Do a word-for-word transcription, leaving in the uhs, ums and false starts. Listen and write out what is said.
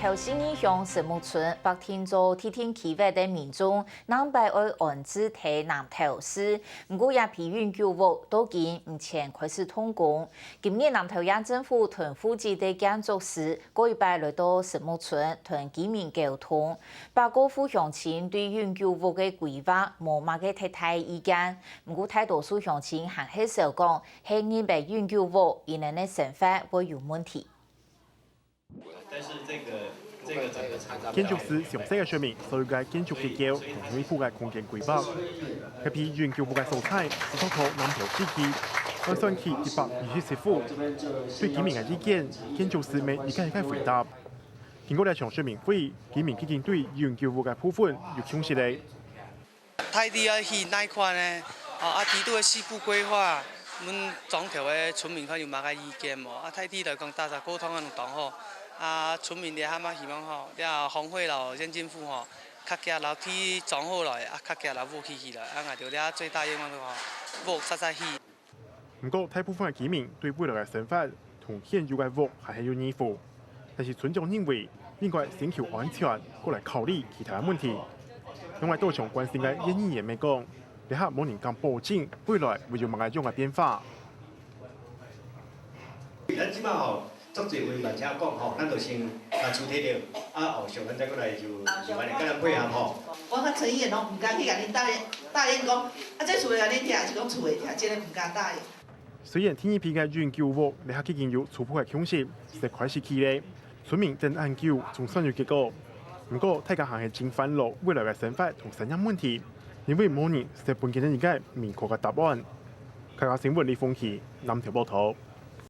頭四二鄉石木村，劃定做特定區域个民眾，另擺愛安置在南投市。毋過這批永久屋到今毋曾開始動工。今日南投縣政府同負責个建築師過一擺來到石木村同居民溝通，百過戶鄉親對永久屋个規劃無麼个忒大意見。毋過大多數鄉親還係想講，係入來永久屋，佢等个生活會有問題。 建築師詳細个說明所有个建築結構同內部个空間規劃。該批永久屋个所在，斯托克南投市區，換算起一百二十四戶。對居民个意見，建築師乜一個一個回答。經過這場說明會，居民已經對永久屋个部分有共識了。 大體愛起哪款呢？哦，啊，底肚个四步規劃，阮庄頭个村民看有麼个意見無？啊，大體來講，大家溝通啊，當好。啊，村民這下嘛希望吼，這風火摎縣政府吼，較遽摎地裝好來，啊，較遽摎屋起起來，啊，𠊎兜這最大願望就吼，屋煞煞起。 毋過，大部分个居民對未來个生活同現有个屋還係有疑慮。但是村長認為，應該先求安全，過來考慮其他問題。另外，多項關心个縣議員乜講，這下無人敢保證未來會有麼个樣个變化。咱這馬吼， 足濟位嘛聽講吼，咱就先共厝提了，啊後續咱再過來就慢慢仔共咱配合吼。我佮陳議員攏毋敢去共恁答應，答應講，啊這厝會共恁拆，抑是講厝會拆，這个毋敢答應。雖然第二批个永久屋這下已經有初步个共識，係開始起咧，村民等恁久總算有結果。毋過大家還係真煩惱未來个生活同產業問題，因為無人識分佢等一個明確个答案。客家新聞李鳳琪，南投報導。